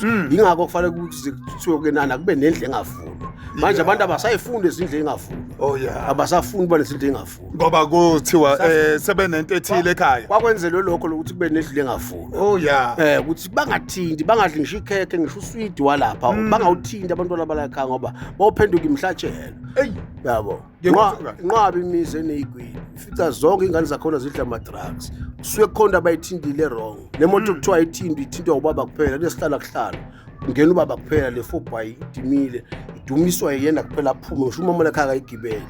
lezo. Yingakho kufanele ukuthi kuthiwe ke nana kube nendlu engavulwa. Manje abantu abasayifundi izindlu engavulwa. Oh yeah. Abasafuni kuba nesindlu engavulwa. Ngoba kuthiwa sebenento ethile ekhaya. Kwakwenzelwe lokho lokuthi kube nendlu engavulwa. Oh yeah. Ukuthi bangathinti, bangadli ngisho ikhekhe, ngisho uswidi walapha, bangawuthinti abantwana bala ekhaya ngoba bawuphenduka imhlatshelo. Ey. Yabo. Ngiyakuzwa. Nqaba imizi eneyigwili. Ifica zonke ingane zakhona zidla ama-drugs. Kusuke kukhona abayithintile wrong. Nemoto kuthiwa ithintwe, ithintwa ubaba kuphela, lesihlala kuhlala. Kungena ubaba kuphela, le 4x idimile, idumiswa yena kuphela, aphume ngisho umama la ekhaya akayigibeli.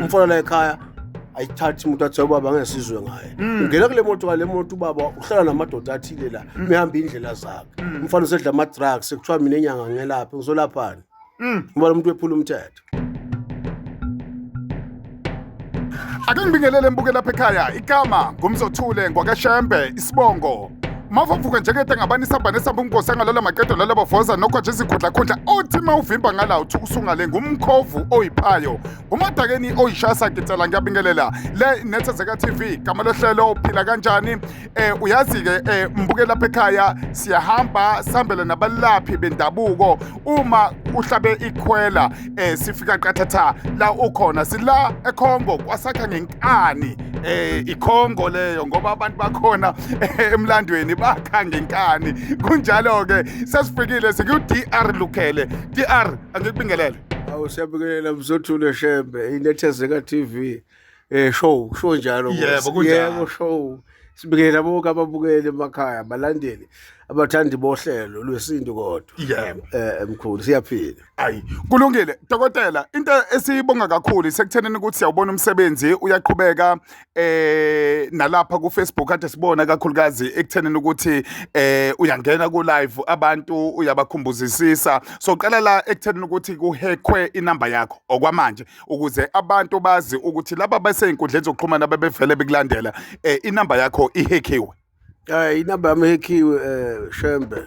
Umfana la ekhaya ayithathi umuntu athi ubaba ngeke sizwe ngaye. Ungena kule moto, ngale moto ubaba uhlala namadoda athile la, mehamba indlela zakhe. Umfana usedla ama-drugs, kuthiwa mina enyanga ngelaphe, ngizolaphani? Ngoba lo muntu wephula umthetho. Ake ngibingelele mbuke lapha ekhaya. Igama ngumzothule ngwakashembe isibongo. Mavuvuka njengete ngabani isamba nesamba umgosi angalala maqedo lala bavoza nokho nje izikhundla othi mawuvimba ngala uthi usungale ngumkhovu oyiphayo umadakeni oyishasa ngicela ngiyabingelela le Nethezeka TV gama lohlelo phila kanjani. Uyazi ke mbuke lapha ekhaya siyahamba sihambele nabalaphi bendabuko uma uhlabe ikhwela sifika qathatha la ukhona sila eKhongo kwasakha ngenkani iKhongo leyo ngoba abantu bakhona emlandweni bakha ngenkani. Kunjalo ke sesifikile siku DR Lukhele. DR, angikubingelele. Awu, siyabingelela Mzothule Shembe, iNethezeka TV show, show njalo. Yebo, kunjalo. Yebo, show. Sibingelela bonke ababukeli emakhaya, abalandeli, abathandi bohlelo lwesintu kodwa. Yebo. Mkhulu, siyaphila. Ayi, kulungile dokotela, into esiyibonga kakhulu isekuthenini ukuthi siyawubona umsebenzi uyaqhubeka nalapha ku Facebook kade sibona kakhulukazi ekuthenini ukuthi uyangena ku live abantu uyabakhumbuzisisa. So qala la ekuthenini ukuthi kuhackwe inamba yakho okwamanje ukuze abantu bazi ukuthi laba basey'inkundleni zokuxhumana bebevele bekulandela inamba yakho ihackiwe. Hayi, inamba yami ihackiwe, Shembe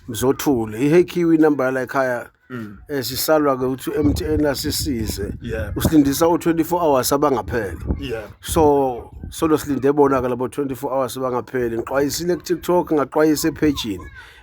Mzothule, ihackiwe inamba yala ekhaya. Sisalwa ke ukuthi MTN asisize. Usilindisa u24 hours abangapheli. So solo silinde bona ke labo 24 hours abangapheli. Ngixwayisile ku TikTok, ngaxwayisa epage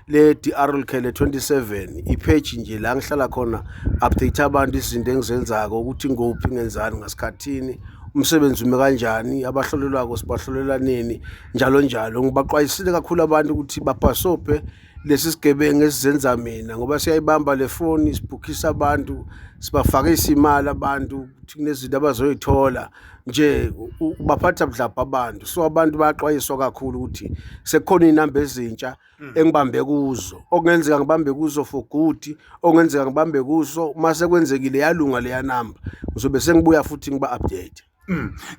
le DR Lukhele 27, ipage nje la ngihlala khona, update abantu izinto engizenzako ukuthi ngophi, ngenzani, ngasikhathini, umsebenzi ume kanjani, abahlolelwako sibahlolela nini, njalo njalo. Ngibaxwayisile kakhulu abantu ukuthi babhasobhe lesi sigebengu esizenza mina ngoba siyayibamba le foni, sibhukhisa abantu, sibafakisa imali abantu ukuthi kunezinto abazoyithola nje, baphatha budlabha abantu. So abantu bayaxwayiswa kakhulu ukuthi sekukhona iy'namba ezintsha engibambe kuzo, okungenzeka ngibambe kuzo for good, okungenzeka ngibambe kuzo uma sekwenzekile yalunga leya namba, ngizobe sengibuya futhi ngiba-update.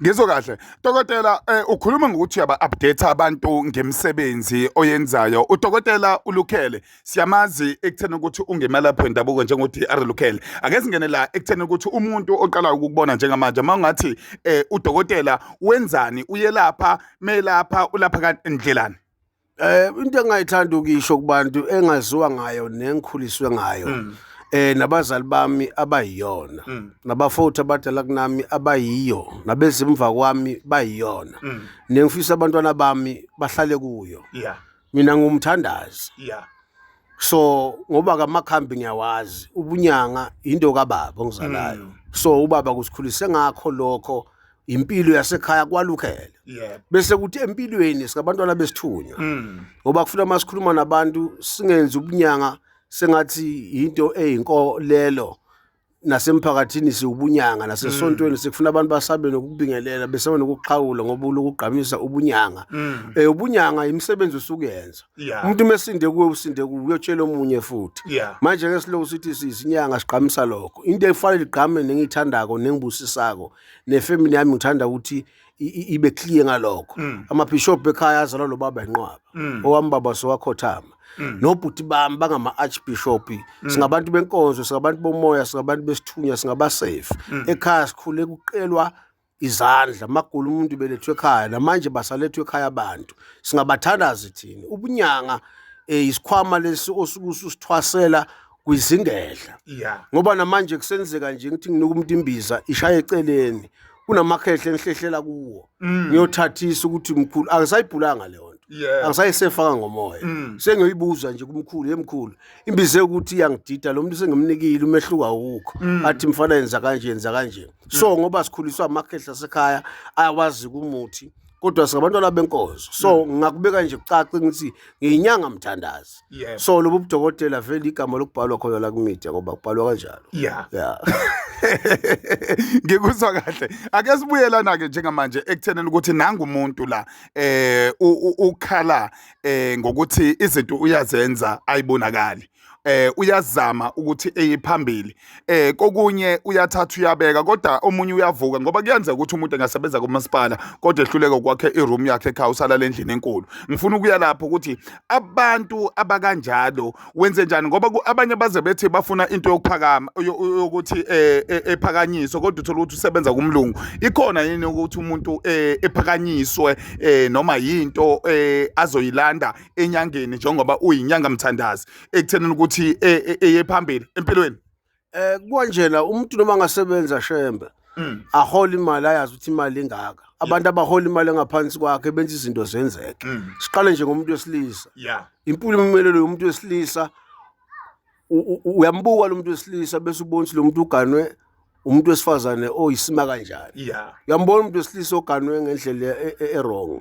Ngizwe kahle dokotela, ukhuluma ngokuthi uyaba-update abantu ngemisebenzi oyenzayo. Udokotela uLukhele siyamazi ekutheni ukuthi ungemalaphi wendabuko njengo-DR Lukhele. Ake singene la ekutheni ukuthi umuntu oqalayo ukukubona njengamanje uma ungathi udokotela wenzani, uyelapha, melapha, ulapha kandlelani? Into engayithanda ukuyisho kubantu engaziwa ngayo nengikhuliswe ngayo nabazali bami abayiyona, nabafowethu abadala kunami abayiyo, nabezimva kwami bayiyona, nengifisa abantwana bami bahlale kuyo. Mina ngumthandazi. So ngoba kamakhambi ngiyawazi, ubunyanga into kababa ongizalayo. So ubaba kusikhulise ngakho lokho, impilo yasekhaya kwaLukhele. Bese kuthi empilweni singabantwana besithunywa. Ngoba kufuna masikhuluma nabantu singenzi ubunyanga sengathi into eyinkolelo, nasemphakathini siwubunyanga, nasesontweni sikufuna abantu basabe nokubingelela, besabe nokuxhawula ngoba ulokugqamisa ubunyanga. Ubunyanga imisebenzi usukuyenza. Umuntu mesinde kuwe, usinde kuwe, uyotshela omunye futhi. Manje ke siloku sithi sizinyanga sigqamisa lokho. Into efanele igqame nengiyithandako nengibusisako nefamily yami, ngithanda ukuthi ibe clear ngalokho. Amabishop ekhaya azalwa lo baba enqwaba. Owami baba sowakhothama. Nobhuti bami bangama archbishop. Singabantu benkonzo, singabantu bomoya, singabantu besithunywa, singaba safe. Ekhaya sikhule kuqelwa izandla, magula umuntu belethwe ekhaya, namanje basalethwe ekhaya abantu. Singabathandazi thina. Ubunyanga isikhwama lesi osuke ususithwasela kwizingedla. Ngoba namanje kusenzeka nje ngithi nginika umuntu imbiza ishaye eceleni, kunamakhehle engihlehlela kuwo. Ngiyothathisa ukuthi mkhulu angisayibhulanga leyo nto. Angisayisefanga ngomoya. Sengiyoyibuza nje kumkhulu, yemkhulu. Imbize ukuthi iyangidida lo muntu sengimnikile umehluko awukho. Athi mfana yenza kanje yenza kanje. So ngoba sikhuliswa amakhehla asekhaya ayawazi kumuthi kodwa singabantwana benkonzo. So ngingakubeka nje kucace ngithi ngiyinyanga mthandazi. So lobu budokotela vele igama lokubhalwa khona la ku-media ngoba kubhalwa kanjalo. Yeah. Ngikuzwa kahle. Ake sibuyelana ke njengamanje ekuthenini ukuthi nangu umuntu la ukhala ngokuthi izinto uyazenza ayibonakali. Uyazama ukuthi eye phambili, kokunye uyathatha uyabeka, kodwa omunye uyavuka ngoba kuyenzeka ukuthi umuntu engasebenza kumasipala kodwa ehluleka ukwakhe i-room yakhe ekhaya, usalala endlini enkulu. Ngifuna ukuya lapho ukuthi abantu abakanjalo wenze njani, ngoba abanye baze bethi bafuna into yokuphakama yokuthi ephakanyiswe, kodwa uthola ukuthi usebenza kumlungu. Ikhona yini ukuthi umuntu ephakanyiswe noma yinto azoyilanda enyangeni njengoba uyinyanga mthandazi ekuthenini ukuthi eye phambili empilweni? Kukanjena umuntu noma angasebenza shembe ahola imali, ayazi ukuthi imali ingaka, abantu abahola imali engaphansi kwakhe benza izinto zenzeke. Siqale nje ngomuntu wesilisa. Impumelelo yomuntu wesilisa, uyambuka lo muntu wesilisa bese ubona ukuthi lo muntu uganwe umuntu wesifazane oyisima kanjani. Uyambona umuntu wesilisa oganwe ngendlela e-wrong,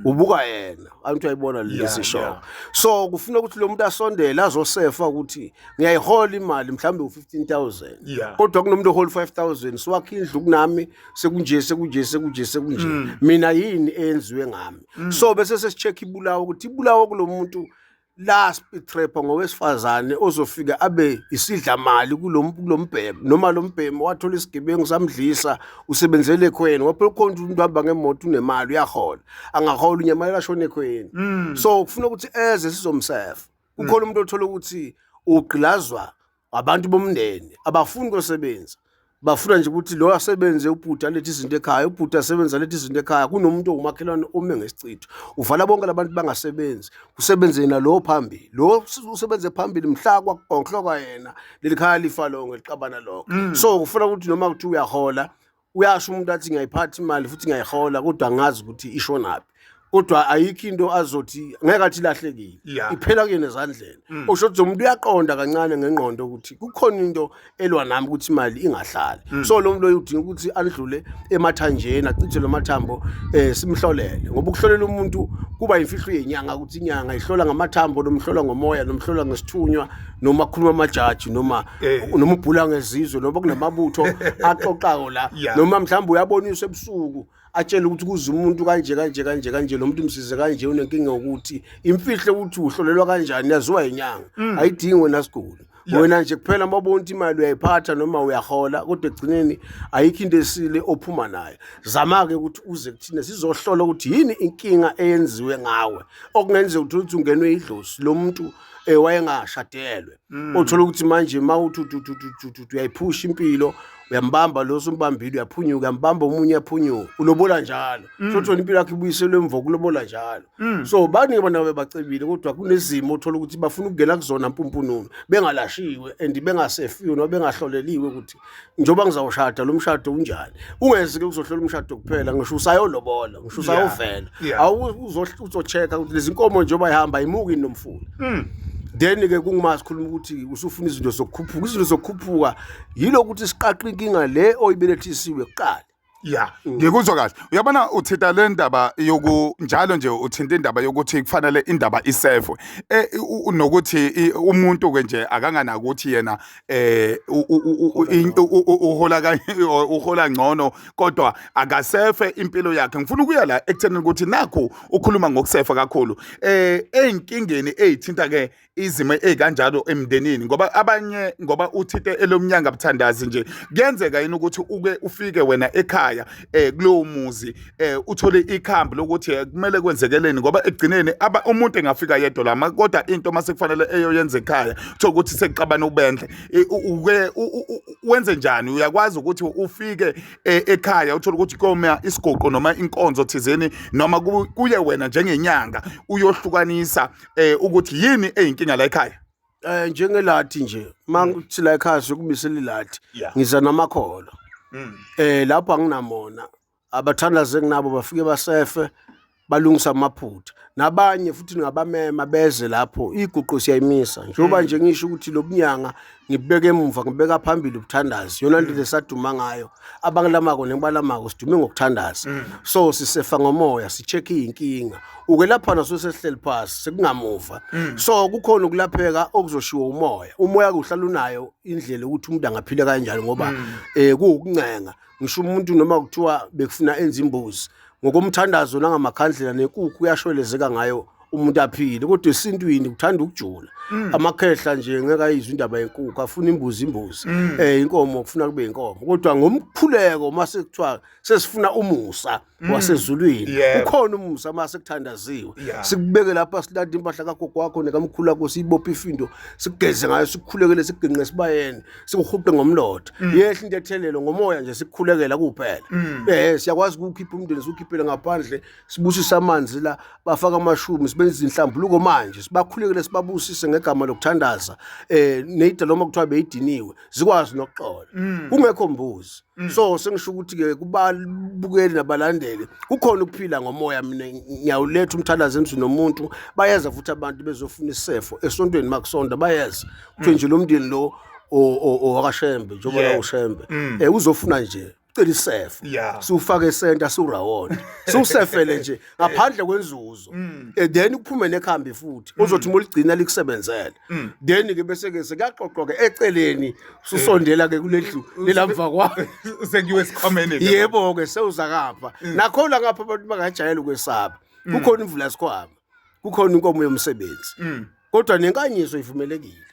ubuka yena antu uyayibona le sisho. So kufuna ukuthi lo muntu asondele azosefa ukuthi ngiyayihola imali mhlawumbe u-15,000 kodwa kunomuntu ohola 5,000 siwakha indlu kunami, sekunje sekunje sekunje sekunje, mina yini eyenziwe ngami? So bese sesi-check ibulawo ukuthi ibulawo kulo muntu la speed trapper ngowesifazane ozofika abe isidlamali kulo mbhemu noma lo mbhemu wathola isigebengu samdlisa, usebenzele ekhweni ngoba phela ukhona umuntu uhamba ngemoto unemali uyahola, angahola unyamalala ashone ekhweni. So kufuna ukuthi eze sizomsefa. Kukhona umuntu othola ukuthi ugqilazwa abantu bomndeni, abafuni kosebenza, bafuna nje ukuthi lo asebenze ubhuti alethe izinto ekhaya, ubhuti asebenze alethe izinto ekhaya. Kunomuntu owumakhelwane ome ngesichitho, uvala bonke labantu bangasebenzi, kusebenze yena lo phambili, lo usebenze phambili mhla kwakugonhloka yena leli khaya lifa lonke liqabana lonke. So kufuna ukuthi noma kuthi uyahola, uyasho umuntu athi ngiyayiphatha imali futhi ngiyayihola, kodwa angazi ukuthi ishonaphi, kodwa ayikho into azothi ngeke athi ilahlekile, iphela kuyena ezandleni. Usho ukuthi umuntu uyaqonda kancane ngengqondo ukuthi kukhona into elwa nami ukuthi imali ingahlali. So lo muntu loyo udinga ukuthi andlule emathanjeni, achithe lo mathambo, simhlolele, ngoba ukuhlolela umuntu kuba imfihlo yenyanga, ukuthi inyanga ihlola ngamathambo, nomhlola ngomoya, nomhlola ngesithunywa, noma kukhuluma amajaji, noma noma ubhula ngezizwe, noma kunamabutho axoxayo la, noma mhlawumbe uyaboniswa ebusuku atshele ukuthi kuze umuntu kanje kanje kanje kanje, lo muntu umsize kanje, unenkinga yokuthi imfihlo ukuthi uhlolelwa kanjani yaziwa inyanga, ayidingi wena siguli. Wena nje kuphela uma ubona ukuthi imali uyayiphatha noma uyahola kodwa ekugcineni ayikho into esile ophuma nayo, zama-ke ukuthi uze kuthina sizohlola ukuthi yini inkinga eyenziwe ngawe, okungenzeka ukuthi uthi ungenwe idlozi lo muntu wayengashadelwe, othola ukuthi manje uma uthi uthi uthi uthi uthi uthi uyayiphusha impilo, uyambamba lo osumbambile uyaphunyuka, uyambamba omunye uyaphunyuka, ulobola njalo. So uthola impilo yakho ibuyiselwe emva kulobola njalo. So baningi abantu abebacebile kodwa kunezimo othola ukuthi bafuna ukungena kuzona mpumpununu bengalashiwe and bengasefiwe noma bengahloleliwe ukuthi njengoba ngizawushada lo mshado unjani. Ungezi-ke uzohlola umshado kuphela, ngisho usayolobola, ngisho usayovela, uzo-check-a ukuthi lezi nkomo njengoba ihamba ayimuki nomfula. Then-ke kunguma sikhuluma ukuthi usufuna izinto zokukhuphuka, izinto zokukhuphuka yilo ukuthi siqaqe inkinga le oyibelethisiwe kuqala. Ya, ngikuzwa kahle. Uyabona uthinta le ndaba yoku njalo nje uthinta indaba yokuthi kufanele indaba isefwe. Nokuthi umuntu ke nje akanganaki ukuthi yena uhola uhola ngcono kodwa akasefe impilo yakhe. Ngifuna ukuya la ekutheni ukuthi nakho ukhuluma ngokusefa kakhulu. Ey'nkingeni ey'thinta ke izimo ey'kanjalo emndenini, ngoba abanye ngoba uthinte elomnyanga buthandazi nje, kuyenzeka yini ukuthi uke ufike wena ekhaya kulowo muzi uthole ikhambi lokuthi kumele kwenzekeleni, ngoba ekugcineni umuntu engafika yedwa la, kodwa into mase kufanele eyoyenza ekhaya uthola ukuthi sekuxabana ubendle. Uke wenze njani? Uyakwazi ukuthi ufike ekhaya uthole ukuthi koma isigoqo noma inkonzo thizeni, noma kuye wena njengenyanga uyohlukanisa ukuthi yini eyinkinga la ekhaya? Njengelathi nje mangithi la ekhaya sokubisela ilathi, ngiza namakholo. Lapho anginamona, abathandaze kunabo bafike basefe balungisa amaphutha. Nabanye futhi ngabamema beze lapho, iguqo siyayimisa njengoba nje ngisho ukuthi lobunyanga ngibeka emuva, ngibeka phambili ubuthandazi, yona nto lesaduma ngayo. Abangilamako nengibalamako sidume ngokuthandaza. So sisefa ngomoya, si-check iy'nkinga ukwelaphana, so sesihleli phasi sekungamuva. So kukhona ukulapheka okuzoshiwo umoya. Umoya kuhlala unayo indlela ukuthi umuntu angaphila kanjani, ngoba kuwukuncenga. Ngisho umuntu noma kuthiwa bekufuna enze imbuzi ngokomthandazo nangamakhandlela nenkukhu, uyashwelezeka ngayo umuntu aphile. Kodwa esintwini kuthanda ukujula. Amakhehla nje ngeke ayizwe indaba yenkukhu, afuna imbuzi, imbuzi, inkomo kufuna kube inkomo. Kodwa ngomkhuleko, mase kuthiwa sesifuna umusa wasezulwini, ukhona umusa mase kuthandaziwe. Sikubeke lapha, silanda impahla kagogo wakho nekamkhulu wakho, siyibophe ifindo, sikugeze ngayo, sikukhulekele, sikuginqe esibayeni, sikuhuqe ngomlotha, yehla into ethelelo ngomoya nje, sikukhulekela kuphela. Siyakwazi ukukhipha umndeni, siwukhiphele ngaphandle, sibusise amanzi la, bafaka amashumi, sibenze izinhlambuluko manje, sibakhulekele, sibabusise ngegama lokuthandaza. Neyida noma kuthiwa beyidiniwe, zikwazi nokuxola kungekho mbuzi. So sengisho ukuthi-ke kubabukeli nabalandeli, kukhona ukuphila ngomoya. Mina ngiyawuletha umthandazo emzini nomuntu. Bayeza futhi abantu bezofuna isefo esontweni, makusonta bayeza, kuthiwe nje lo mndeni lo owakaShembe, njengoba la uShembe uzofuna nje, ucela isefo. Siwufake esenta, siwurawonde, siwusefele nje ngaphandle kwenzuzo. Then kuphume nekhambi futhi ozothi uma uligcina likusebenzele. Then ke bese ke sekuyaxoxwa ke eceleni, susondela ke kulendlu lelamva kwayo. Sekuyiwe esikhwameni ke. Yebo ke, sewuza ngapha nakhona ngapha abantu bangajayela ukwesaba. Kukhona imvula sikhwama, kukhona inkomo yomsebenzi, kodwa nenkanyiso ivumelekile.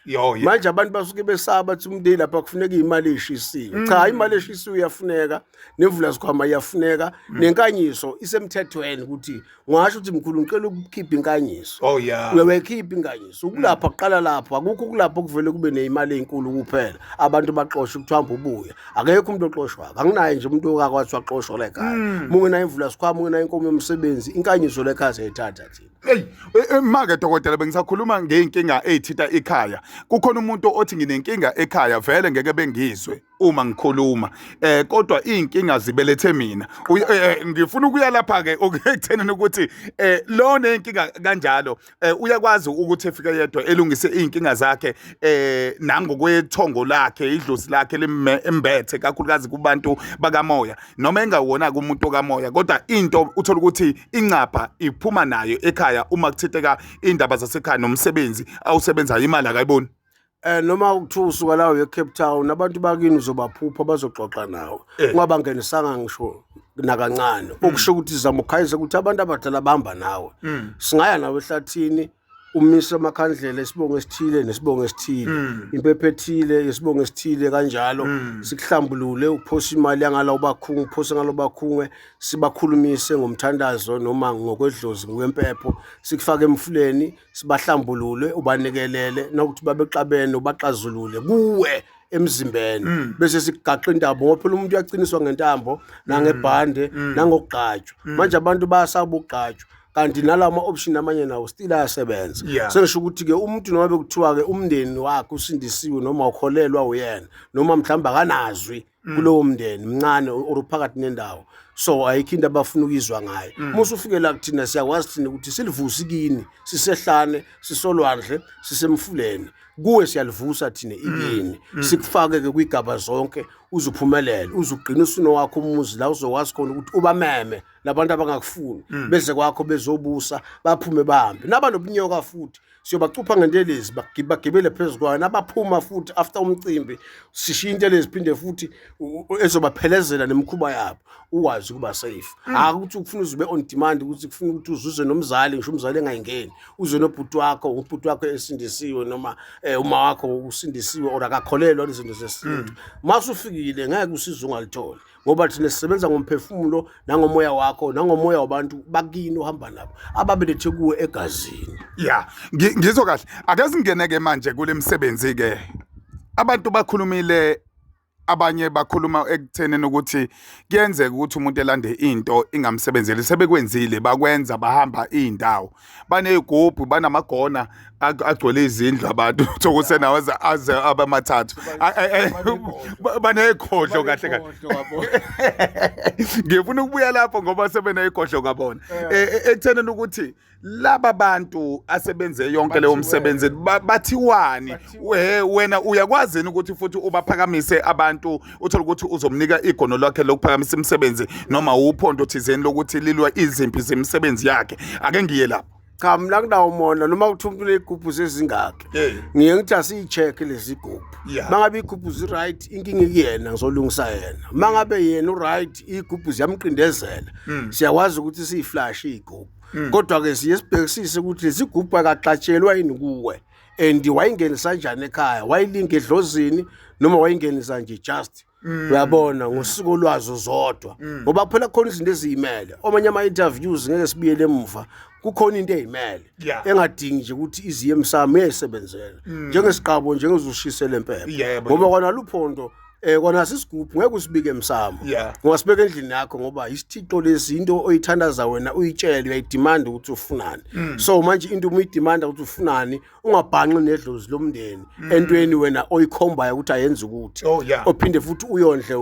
Manje abantu basuke besaba, bathi umuntu lapha kufuneka imali eshisiwe. Cha, imali eshisiwe iyafuneka, nemvula sikhwama iyafuneka, nenkanyiso isemthethweni, ukuthi ungasho ukuthi mkhulu, ngicela ukukhipha inkanyiso. Uyayikhipha inkanyiso. Ukulapha kuqala lapho, akukho ukulapha okuvele kube neyimali enkulu kuphela, abantu baxoshwe, kuthiwa hamba ubuye. Akekho umuntu oxoshwayo, anginaye nje umuntu okakwathi waxoshwa la ekhaya. Uma ungenayo imvula sikhwama, ungenayo inkomo yomsebenzi, inkanyiso la ekhaya siyayithatha thina. Hey, make dokotela, bengisakhuluma ngeyinkinga ey'thinta ikhaya. Kukhona umuntu othi nginenkinga ekhaya, vele ngeke bengizwe uma ngikhuluma. Kodwa iy'nkinga zibelethe mina. Ngifuna ukuya lapha ke ekuthenini ukuthi lo nenkinga kanjalo uyakwazi ukuthi efike yedwa elungise iy'nkinga zakhe nangokwethongo lakhe, idlozi lakhe limbethe, kakhulukazi kubantu bakamoya, noma engawona kumuntu okamoya, kodwa into uthola ukuthi incapha iphuma nayo ekhaya uma kuthinteka indaba zasekhaya nomsebenzi awusebenzayo, imali akayiboni. Noma ukuthiwa usuka la uye Cape Town, abantu bakini uzobaphupha, bazoxoxa nawe. Ungabangenisanga ngisho nakancane. Okusho ukuthi zama ukukhanyisa ukuthi abantu abadala bahamba nawe. Singaya nawe ehlathini, umise amakhandlela esibongo esithile nesibongo esithile, impepho ethile yesibongo esithile kanjalo, sikuhlambulule, uphose imali yangala, ubakhunge, uphose ngalo, bakhunge, sibakhulumise ngomthandazo noma ngokwedlozi, ngokwempepho, sikufake emfuleni, sibahlambulule, ubanikelele, nokuthi babexabene ubaxazulule kuwe emzimbeni, bese sikugaxa intambo, ngoba phela umuntu uyaciniswa ngentambo nangebhande nangokugqatshwa. Manje abantu bayasaba ukugqatshwa, kanti nalawo ma-option amanye nawo still ayasebenza. Sengisho ukuthi-ke umuntu noma bekuthiwa-ke umndeni wakhe usindisiwe noma ukholelwa uyena, noma mhlawumbe akanazwi kulowo mndeni, mncane or uphakathi nendawo, so ayikho into abafuna ukuyizwa ngayo. Uma usufike la kuthina, siyakwazi thina ukuthi silivuse kini, sisehlane, sisolwandle, sisemfuleni, kuwe siyalivusa thina ikini, sikufake-ke kwigaba zonke, uze uphumelele, uze ugcine usunowakho umuzi la uzokwazi khona ukuthi ubameme labantu abangakufuni beze kwakho bezobusa, baphume bahambe. Nabanobunyoka futhi siyobacupha ngentelezi, bagibele phezu kwayo. Nabaphuma futhi after umcimbi, sishiya intelezi, phinde futhi ezobaphelezela nemikhuba yabo, ukwazi ukuba safe. Akuthi ufuna uze ube on demand, ukuthi kufuna ukuthi uzuze nomzali, ngisho umzali engayingeni, uze nobhuti wakho, ubhuti wakho esindisiwe noma uma wakho usindisiwe or akakholelwa izinto zesintu. Mase ufikile ngeke usizo ungalitholi, ngoba thina sisebenza ngomphefumulo nangomoya wakho nangomoya wabantu bakini ohamba nabo ababelethe kuwe egazini. Ya, ngizwa kahle. Ake singene ke manje kule msebenzi ke. Abantu bakhulumile, abanye bakhuluma ekuthenini ukuthi kuyenzeka ukuthi umuntu elande into ingamsebenzeli, sebekwenzile, bakwenza, bahamba iy'ndawo, baney'gubhu, banamagona. Agcwele izindlu abantu uthokusenawo aze abamathathu baney'khodlo kahle kahle. Ngifuna ukubuya lapho ngoba sebeney'khodlo kwabona ekuthenini ukuthi laba bantu asebenze yonke leyo msebenzi bathiwani. Wena uyakwazi yini ukuthi futhi ubaphakamise abantu, uthole ukuthi uzomnika igono lakhe lokuphakamisa imisebenzi noma uphondo thizeni lokuthi lilwa izimpi zemisebenzi yakhe? Ake ngiye lapho. Cha, mina kunawo mona noma kuthiwa umuntu uney'gubhu zezingakhi. Ngiye ngithi asiyi-check-e lezi gubhu. Uma ngabe iy'gubhu zi-right, inkinga ikuyena, ngizolungisa yena. Uma ngabe yena u-right, iy'gubhu ziyamqindezela, siyakwazi ukuthi siyiflashe iy'gubhu. Kodwa-ke siye sibhekisise ukuthi lezi gubhu akaxatshelwa yini kuwe, and wayingenisa kanjani ekhaya, wayilinga edlozini noma wayingenisa nje just, uyabona, ngosiko lwazo zodwa. Ngoba phela khona izinto eziyimele, omanye ama-interviews ngeke sibuyele emuva, kukhona into eyimele engadingi nje ukuthi iziye emsamo, uyayisebenzela njengesiqabo, njengezushisela impepho. Ngoba kona luphondo kona sisigubhu ngeke usibike emsamo, ungasibeka endlini yakho ngoba isithixo lesi, into oyithandaza wena uyitshele, uyayidimanda ukuthi ufunani. So manje into uma uyidimanda ukuthi ufunani, ungabhanqi nedlozi lomndeni entweni wena oyikhombayo ukuthi ayenze ukuthi Oh, yeah. ophinde futhi uyondle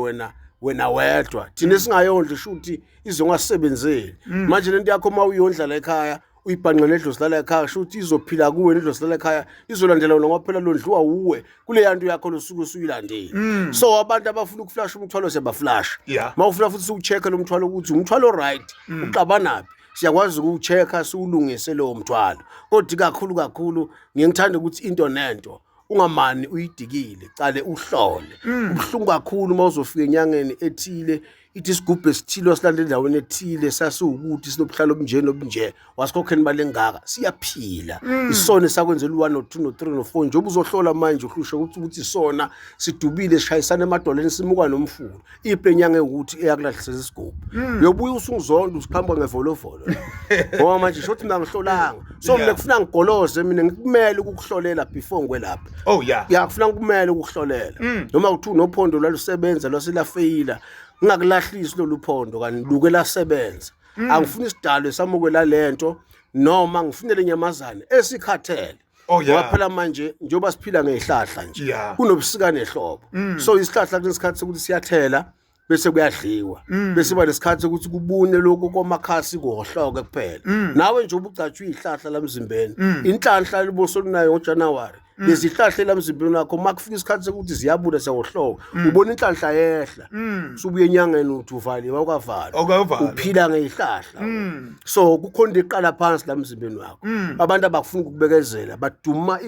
wena wedwa. Thina singayondli, shuthi izongasebenzeli. Manje lento yakho uma uyondla la ekhaya, uyibhanqe nedlozi lala ekhaya, shuthi izophila kuwe, nedlozi lala ekhaya izolandela wena, ngoba phela londliwa wuwe kuleya nto yakho losuke usuyilandile. So abantu abafuna ukuflasha umthwalo, siyabaflasha. Uma ufuna futhi siwu-check-e lo mthwalo ukuthi umthwalo right, uxabanaphi, siyakwazi ukuwu-check-a siwulungise lowo mthwalo. Kodwa kakhulu kakhulu ngiye ngithanda ukuthi into nento ungamani uyidikile, cale uhlole. Kubuhlungu kakhulu uma uzofika enyangeni ethile, ithi isigubhu esithile wasilanda endaweni ethile sasiwukuthi sinobuhlalo obunje nobunje, wasikhokhela imali engaka, siyaphila isona esakwenzela u-1 no-2 no-3 no-4. Njengoba uzohlola manje uhlushe ukuthi isona sidubile, sishayisana emadoleni, simuka nomfula, iphi enyanga ewukuthi eyakulahlisela isigubhu? Uyobuya usungizonda, usiqhamuka ngevolovolo, ngoba manje shothi mina ngihlolanga. So mina kufuna ngigoloze, mina ngikumele ukukuhlolela before ngikwelapha. Oh yeah. Ya, kufuna kumele ukuhlolela. Noma kuthiwa unophondo lwalusebenza lwaselafeyila, ngingakulahlisi lolu phondo kanti luke lasebenza. Angifuni isidalo esamukela lento noma ngifune lenyamazane esikhathele. Ngoba phela manje njengoba siphila ngezihlahla nje, kunobusika nehlobo. So isihlahla kunesikhathi sokuthi siyathela bese kuyadliwa, bese ba nesikhathi sokuthi kubune lokhu komakhasi, kuhohloke kuphela. Nawe nje ubugcatshwa izihlahla lamzimbeni, inhlanhla liboso lunayo ngoJanuary, lezi hlahla lamzimbeni wakho uma kufika isikhathi sokuthi ziyabuna, siyawohloka, ubona inhlanhla yehla. Subuye enyangeni uthi uvaliwe, awukavalwa. Awukavalwa. Uphila ngezihlahla. So kukhona into eqala phansi la emzimbeni wakho. Abantu abafuni ukubekezela, baduma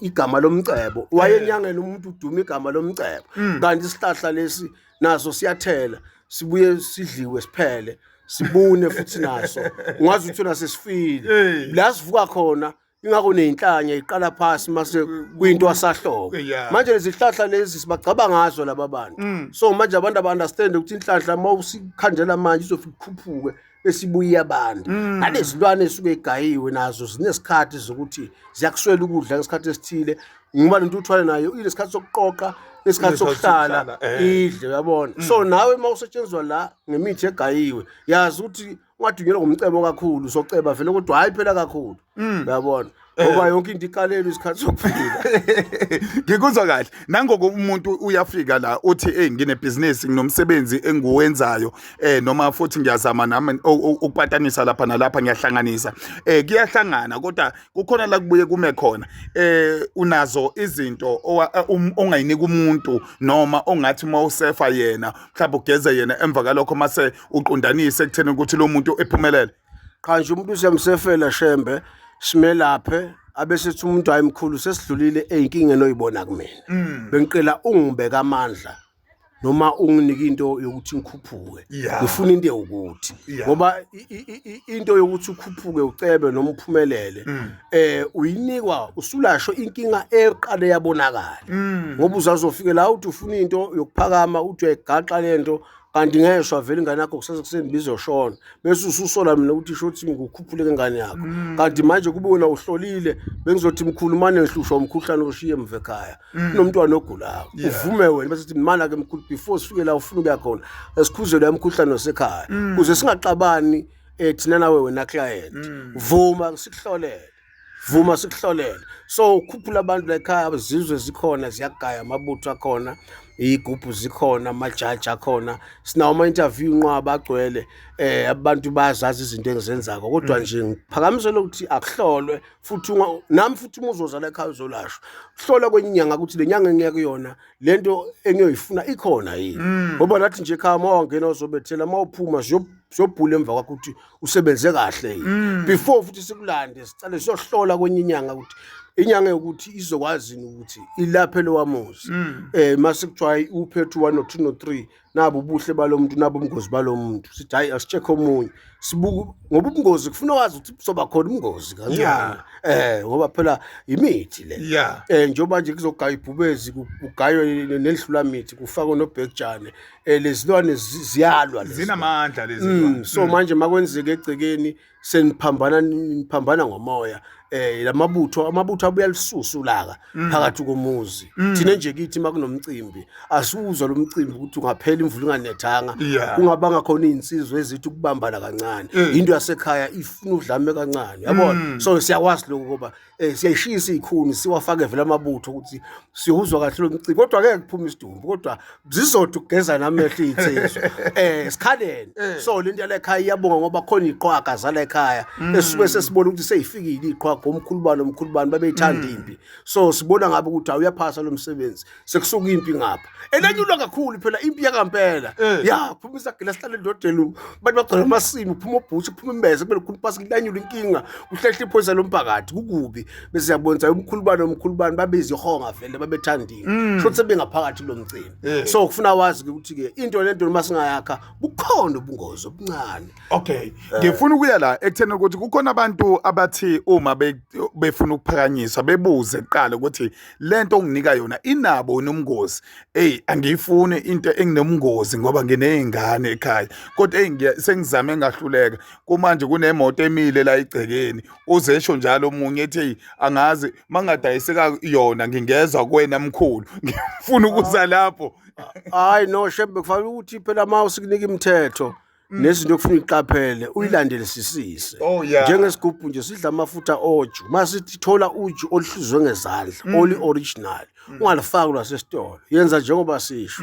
igama lomcebo. Waye enyangeni umuntu uduma igama lomcebo, kanti isihlahla lesi naso siyathela, sibuye sidliwe, siphele, sibune futhi naso ungazi ukuthi sesifile. La sivuka khona ingakho ney'nhlanya iqala phasi mase kuyinto wasahlobo. Manje lezi hlahla lezi sibagcaba ngazo laba bantu. So manje abantu aba-understand ukuthi inhlanhla uma usikhandela manje izofika ikhuphuke bese ibuye abantu. Nalezi lwane ezisuke egayiwe nazo zinesikhathi zokuthi ziyakuswela ukudla ngesikhathi esithile, ngoba lento uthwale nayo inesikhathi sokuqoqa, isikhathi Inesikhathi sokuhlala sokuhlala. idle, uyabona. So nawe uma usetshenziswa la ngemithi egayiwe, yazi ukuthi ungadunyelwa ngumcebo kakhulu, soceba vele, kodwa hhayi phela kakhulu, uyabona, ngoba yonke into iqalelwe isikhathi sokuphila. Ngikuzwa kahle. Nangoko umuntu uyafika la uthi, hey, nginebhizinisi, nginomsebenzi enguwenzayo, noma futhi ngiyazama nami ukupatanisa lapha nalapha, ngiyahlanganisa, kuyahlangana, kodwa kukhona la kubuye kume khona. Unazo izinto ongayinika umuntu noma ongathi uma usefa yena, mhlawumbe ugeze yena, emva kalokho mase uqondanise ekutheni ukuthi lo muntu ephumelele? Cha nje, umuntu siyamsefela shembe, simelaphe, abesethi umuntu, hayi mkhulu, sesidlulile ey'nkingeni oyibona kumina, bengicela ungibeke amandla noma unginike into yokuthi ngikhuphuke. Ngifuna into ewukuthi ngoba into yokuthi ukhuphuke, ucebe noma uphumelele, uyinikwa usulasho inkinga eqale yabonakala, ngoba uzazofike la uthi ufuna into yokuphakama, uthi uyayigaxa lento, kanti ngeshwa vele ingane yakho kusasa kuseni bizoshona, bese ususola mina ukuthi sho ukuthi ngikukhuphule ingane yakho, kanti manje kube wena uhlolile, bengizothi mkhulu, mane ngihlushwa umkhuhlane oshiye emva ekhaya, kunomntwana ogulayo, uvume wena, bese sithi mana ke mkhulu, before sifike la ufuna ukuya khona, esikhuzele umkhuhlane wasekhaya ukuze singaxabani, thina nawe wena client, vuma sikuhlolele. Vuma sikuhlolele. So ukhuphula abantu la ekhaya, zizwe zikhona ziyagaya, amabutho akhona, iy'gubhu zikhona, amajaji akhona, sinawo ama-interview inqwaba agcwele. Abantu bayazazi izinto engizenzako, kodwa nje ngiphakamisela ukuthi akuhlolwe futhi nami futhi uma uzoza la ekhaya uzolashwa, hlola kwenye inyanga ukuthi le nyanga engiya kuyona lento engiyoyifuna ikhona yini. Ngoba nathi nje ekhaya uma wangena uzobethela, uma uphuma siyobhula emva kwakho ukuthi usebenze kahle yini. Before futhi sikulande sicale siyohlola kwenye inyanga ukuthi inyanga yokuthi izokwazi yini ukuthi ilaphe lowa muzi. Mase kuthiwa hayi uphethe u-1 no 2 no 3, nabo ubuhle balo muntu, nabo ubungozi balo muntu, sithi hayi asi-check omunye sibuka, ngoba ubungozi kufuna wazi ukuthi buzoba khona ubungozi kancane. Ngoba phela imithi le. Njengoba nje kuzogaya ibhubezi, kugaywe nendlulamithi, kufakwe nobhekjane, lezilwane ziyalwa lezi. Zinamandla lezi zilwane. So manje makwenzeka egcekeni seniphambana, niphambana ngomoya, lamabutho, amabutho abuya lisusa ulaka phakathi komuzi. Thina nje kithi makunomcimbi asiwuzwa lo mcimbi ukuthi ungaphela imvula inganethanga, kungabanga khona izinsizwa ezithi ukubambana kancane. Into yasekhaya ifuna udlame kancane, yabona. So siyakwazi lokho ngoba siyayishisa izikhuni, siwafake vele amabutho ukuthi siyozwa kahle lo mcimbi, kodwa ngeke kuphume isidumbu, kodwa zizodwa ukugeza namehlo izinsizwa sikhaleni. So lento yale ekhaya iyabonga ngoba khona iqhwaga zala ekhaya esuke sesibona ukuthi seyifikile iqhwaga, omkhulu bani omkhulu bani babeyithanda impi. So sibona ngabe ukuthi awuyaphasa lo msebenzi, sekusuka impi ngapha elanyulwa kakhulu phela impi yakampela. Ya, kuphuma isagila sihlale endodeni, abantu bagcwala amasimu, kuphuma obhutshi, kuphuma imbeze, kube lukhulu phasi, kulanyulwa inkinga, kuhlehle iphoyisa lomphakathi, kukubi. Bese siyabonisa umkhulu bani omkhulu bani babezihonga vele babethanda impi, sho sebengaphakathi kulo mcimbi. So kufuna wazi ukuthi ke into lento noma singayakha bukhona ubungozi obuncane. Okay, ngifuna ukuya la ekutheni ukuthi kukhona abantu abathi uma befuna ukuphakanyiswa bebuze kuqala ukuthi lento onginika yona inabo nomngozi. Ey, angiyifuni into enginomngozi ngoba nginezingane ekhaya. Kodwa ey, sengizame ngahluleka. Kumanje kunemoto emile la igcekeni. Uzesho njalo omunye ethi hey, angazi mangadayiseka yona ngingezwa kuwena mkhulu. Ngifuna ukuza lapho. Hayi no shembe, kufanele ukuthi phela uma usikunika imithetho nezinto okufuna uyiqaphele uyilandelisisise. Oh, yeah. Njengesigubhu nje sidla amafutha oju, masithi thola uju oluhluzwe ngezandla, oli original, ungalifaki lwasesitolo, yenza njengoba sisho.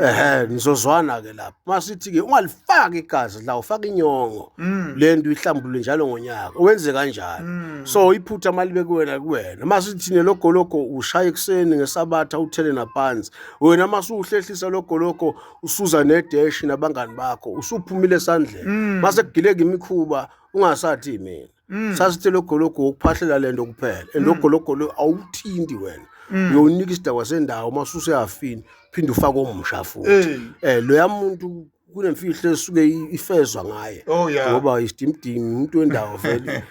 Ehhe, nizozwana ke lapho. Masithi ke ungalifaki igazi la, ufaka inyongo, lento uyihlambulule njalo ngonyaka, wenze kanjalo. So iphutha malibe kuwena kuwena. Masithi nelogologo ushaya ekuseni ngesabatha uthele naphansi, wena masuhlehlisa logologo usuza nedeshi nabangani bakho, usuphumile esandleni, mase kugileka imikhuba ungasathi mina. Sasithi logologo ukuphahlela lento kuphela, and logologo lo awuthinti wena, uyowunika isidakwa sendawo, mase useyafini phinde ufake omusha futhi. Loya muntu kunemfihlo esuke ifezwa ngaye. Oh, yeah. Ngoba isidimdimi umuntu wendawo vele.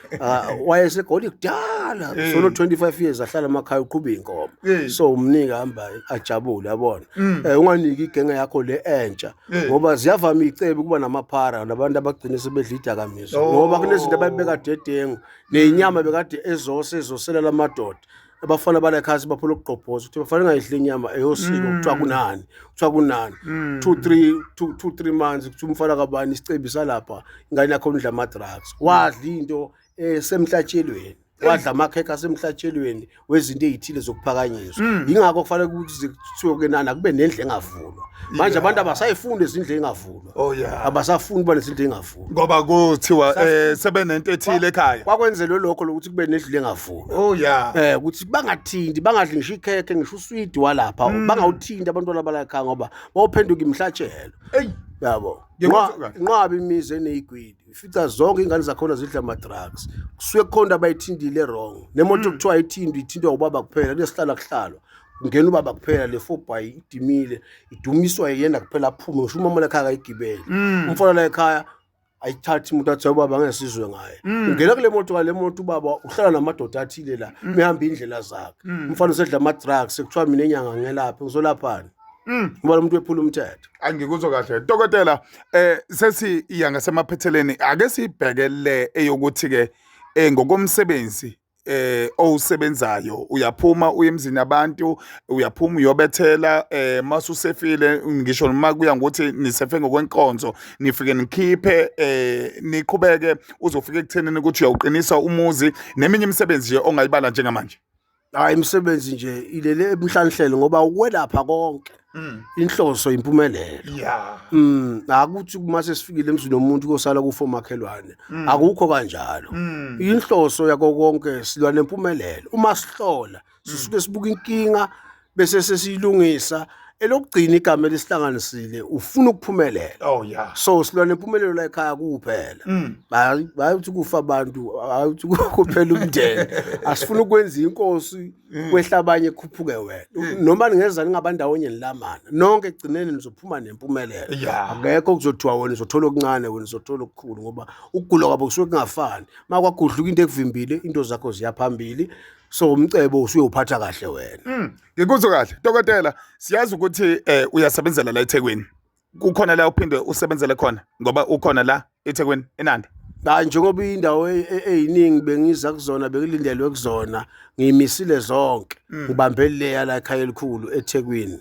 Wayesegoli kudala, solo 25 years ahlala emakhaya uqhuba inkomo. So umnika hamba ajabule, yabona. Unganiki igenge yakho le entsha, ngoba ziyavama icebe kuba namaphara nabantu abagcine sebedla idakamizwa, ngoba kunezinto abayibeka dedengu nenyama bekade ezose ezosela lamadoda. Abafana bala ekhaya baphula ukugqobhoza ukuthi bafanele ngayidli inyama eyosiko, kuthiwa kunani, kuthiwa kunani, 2 3 2 2 3 months kuthiwa umfana kabani isicebi salapha ingane yakho udla ama drugs, wadla into esemhlatshelweni, wadla amakhekhe asemhlatshelweni wezinto ezithile zokuphakanyiswa. Ingakho kufanele ukuthi kuthiwe ke nana kube nendle engavulwa. Manje abantu abasayifuni izindlu engavulwa. Oh, yeah. Abasafuni kuba nezindlu engavulwa. Ngoba kuthiwa sebenento ethile ekhaya. Kwakwenzelwe lokho lokuthi kube nendlu engavulwa. Oh yeah. Ukuthi bangathinti, bangadli ngisho ikhekhe, ngisho uswidi walapha, bangawuthinti abantwana bala ekhaya ngoba bawuphenduka imhlatshelo. Ey. Yabo. Ngiyakuzwa kahle. Nqaba imizi eneyigwidi. Ifica zonke ingane zakhona zidla ama drugs. Kusuke kukhona abayithintile wrong. Nemoto kuthiwa ayithintwe, ithintwa ubaba kuphela, kulesihlala kuhlalwa. Kungena ubaba kuphela, le 4 by idimile, idumiswa yena kuphela, aphume ngisho umama la ekhaya akayigibeli. Umfana la ekhaya ayithathi umuntu athi ubaba ngesizwe ngaye. Ungena kule moto, ngale moto ubaba uhlala namadoda athile la, mihamba indlela zakhe. Umfana usedla ama drugs, sekuthiwa mina enyanga ngelaphi, ngizolaphani? Ngoba lo muntu wephula umthetho. Angikuzwa kahle. Dokotela, sesi iya ngasemaphetheleni, ake sibhekele eyokuthi ke ngokomsebenzi owusebenzayo. Uyaphuma uye emzini abantu, uyaphuma uyobethela, masusefile, ngisho noma kuya ngokuthi nisefe ngokwenkonzo, nifike nikhiphe, niqhubeke uzofika ekuthenini ukuthi uyawuqinisa umuzi neminye imisebenzi nje ongayibala njengamanje. Hayi, imisebenzi nje ilele emhlanhlelo ngoba ukwelapha konke inhloso impumelelo. Akuthi uma sesifikile emzini womuntu kosala kufa omakhelwane, akukho kanjalo. Inhloso yako konke silwa nempumelelo. Uma sihlola sisuke sibuka inkinga bese sesiyilungisa. Elokugcina igama elisihlanganisile ufuna ukuphumelela. Oh yeah. So silwa nempumelelo la ekhaya kuphela. Hayi, hayi ukuthi kufa abantu, hayi ukuthi kuphela umndeni. Asifuni ukwenza inkosi kwehla abanye kukhuphuke wena. Noma ningeza ningabandawonye nilamana, nonke ekugcineni nizophuma nempumelelo. Akekho kuzothiwa wena uzothola okuncane, wena uzothola okukhulu, ngoba ukugula kwabo kusuke kungafani. Uma kwagudluka into ekuvimbile, into zakho ziya phambili. So umcebo usuyowuphatha kahle wena. Ngikuzwe kahle dokotela. Siyazi ukuthi uyasebenzela la eThekwini. Kukhona la uphinde usebenzele khona, ngoba ukhona la eThekwini eNanda? Hayi, njengoba indawo eyiningi bengiza kuzona, bengilindelwe kuzona, ngiyimisile zonke. Ngibambe leya la ekhaya elikhulu eThekwini,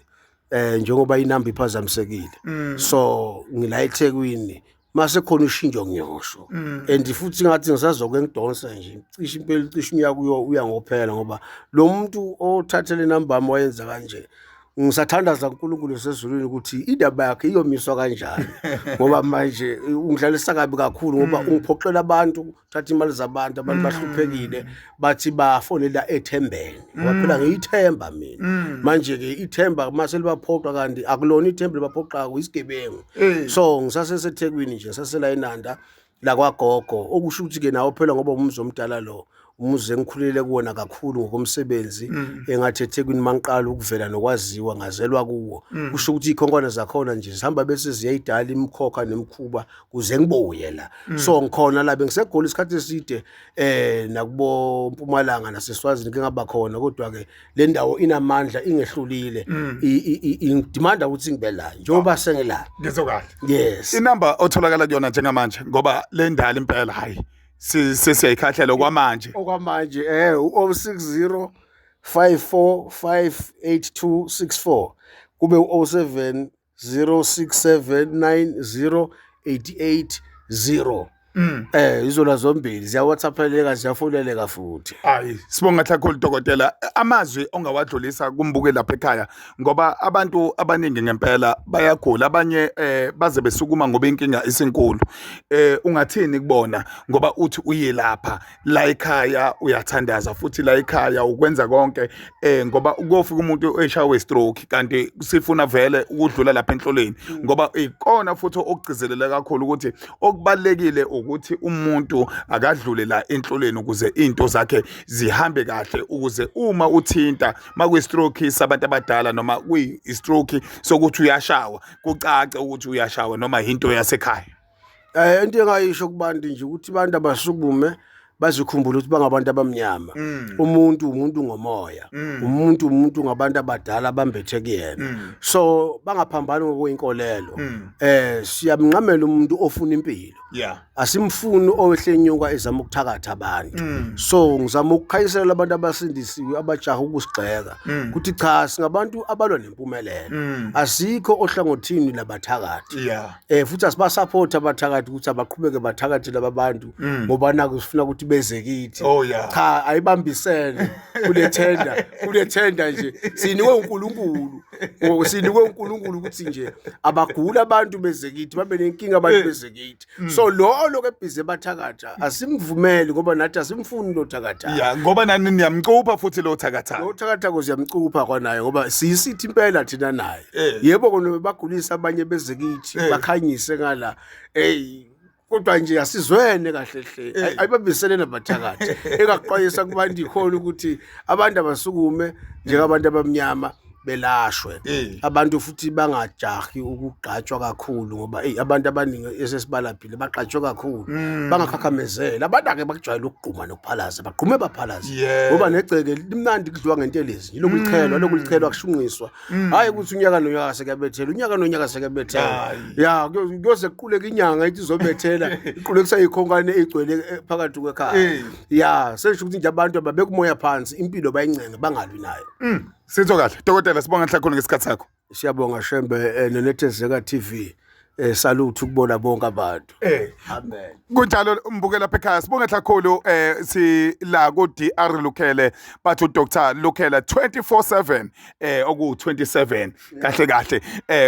njengoba inamba iphazamisekile. So ngila eThekwini, mase khona ushintsho ngiyosho. And futhi ngathi ngisazoke ngidonsa nje, cishe impela cishe unyaka uya ngophela, ngoba lo muntu othathele inamba yami wayenza kanje. Ngisathandaza kuNkulunkulu osezulwini ukuthi indaba yakhe iyomiswa kanjani, ngoba manje ungidlalisa kabi kakhulu, ngoba ungiphoxela abantu, thatha imali zabantu, abantu bahluphekile, bathi bafonela ethembeni, ngoba phela ngiyithemba mina. Manje-ke ithemba mase libaphoqa, kanti akulona ithemba libaphoqako, isigebengu. So ngisaseseThekwini nje, ngisasela eNanda lakwagogo, okusho ukuthi-ke nawo phela ngoba umuzi omdala lo, umuzi engikhulele kuwona kakhulu ngokomsebenzi, engathi eThekwini mangiqala ukuvela nokwaziwa ngazelwa kuwo. Kusho ukuthi iy'khonkwane zakhona nje zihamba bese ziyayidala imikhokha nemikhuba kuze ngibuye la. So ngikhona la, bengiseGoli isikhathi eside, nakubo Mpumalanga naseSwazini ke ngaba khona, kodwa-ke le ndawo inamandla, ingehlulile, ingidimanda ukuthi ngibe la njengoba sengila. Ngizwe kahle. Yes. Inamba otholakala kuyona njengamanje, ngoba le ndala impela hayi sesiyayikhahlela kwamanje. Okwamanje u-060 5458264, kube u-07 067 90 880. Izona zombili ziya-WhatsAppeleka, ziyafoneleka futhi. Hayi, sibonga kakhulu dokotela. Amazwi ongawadlulisa kumbuke lapha ekhaya, ngoba abantu abaningi ngempela bayagula, abanye baze besukuma ngoba inkinga isinkulu. Ungathini kubona, ngoba uthi uye lapha la ekhaya uyathandaza futhi la ekhaya ukwenza konke, ngoba kofika umuntu eshawe stroke kanti sifuna vele ukudlula lapha enhloleni, ngoba ikona futhi okugcizelela kakhulu ukuthi okubalekile ukuthi umuntu akadlule la enhloleni ukuze into zakhe zihambe kahle, ukuze uma uthinta makuyi stroke sabantu abadala noma kuyi stroke sokuthi uyashawa, kucace ukuthi uyashawa noma into yasekhaya. Into engayisho kubantu nje ukuthi abantu abasukume bazikhumbule ukuthi bangabantu abamnyama. Umuntu umuntu ngomoya, umuntu umuntu ngabantu abadala abambethe kuyena. So bangaphambani ngokwinkolelo. Siyamnqamela umuntu ofuna impilo. Asimfuni owehlenyuka ezama ukuthakatha abantu. So ngizama ukukhanyisela abantu abasindisiwe abajaha ukusigxeka ukuthi cha, singabantu abalwa nempumelelo. Asikho ohlangothini labathakathi. Futhi asibasupport abathakathi ukuthi abaqhubeke bathakathe laba bantu, ngoba naku sifuna ukuthi beze kithi. Cha, ayibambisene kule tender, kule tender nje sinikwe uNkulunkulu. Sinikwe uNkulunkulu ukuthi nje abagula abantu beze kithi, babe nenkinga abantu beze kithi. So lo lokho ebhizi bathakatha asimvumeli, ngoba nathi asimfuni lo thakatha. Yeah, ngoba nani niyamcupha futhi lo thakatha. Lo thakatha kuziyamcupha kwanaye, ngoba siyisithi impela thina naye. Yebo kona bagulisa abanye beze kithi, bakhanyise ngala. Hey, kodwa nje asizwene kahle hle. Ayibambisene nabathakathi. Engakuxwayisa kubantu ikhona ukuthi abantu abasukume njengabantu abamnyama Belashwe. Abantu futhi bangajahi ukugqatshwa kakhulu ngoba eyi abantu abaningi esesibalaphile bagqatshwe kakhulu. Bangakhakhamezeli. Abantu ake bakujwayele ukugquma nokuphalaza, bagqume baphalaze. Ngoba negceke limnandi kudliwa ngentelezi, yilokhu lichelwa, lokhu lichelwa kushunqiswa. Hhayi ukuthi unyaka nonyaka sekuyabethela, unyaka nonyaka sekuyabethela. Ya, kuyoze kuquleke inyanga ithi izobethela, iqulekisa iy'khonkwane ey'gcwele phakathi kwekhaya. Ya, sesho ukuthi nje abantu ababeke umoya phansi, impilo bayincenge bangalwi nayo. Sizwe kahle. Dokotela, sibonga kakhulu ngesikhathi sakho. Siyabonga Shembe neNethezeka TV. Salute ukubona bonke abantu. Amen. Kunjalo mbuke lapha ekhaya, sibonge kakhulu si la ku DR Lukhele, bathi uDr Lukhele 24/7 oku 27 kahle kahle.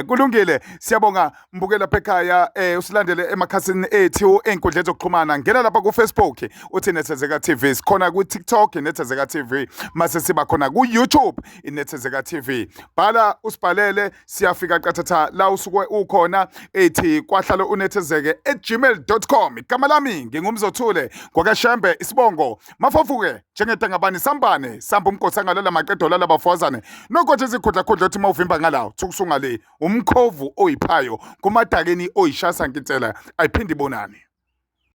Kulungile, siyabonga mbuke lapha ekhaya, usilandele emakhasini ethu einkundleni zokuxhumana. Ngena lapha ku Facebook uthi Nethezeka TV, sikhona ku TikTok Nethezeka TV, mase siba khona ku YouTube iNethezeka TV. Bhala usibhalele, siyafika qathatha la usuke ukhona, ethi kwahlala unethezeke@gmail.com. Igama lami nginguMzothule ngwakaShembe, isibongo Mafofuke njengedangabani sambane samba umkhosi angalala maqedo lala bafowazane nokho izikhudlakhudla othi mawuvimba ngalawo thukusungale umkhovu oyiphayo kumadakeni oyishasa nkinsela ayiphinde ibonane.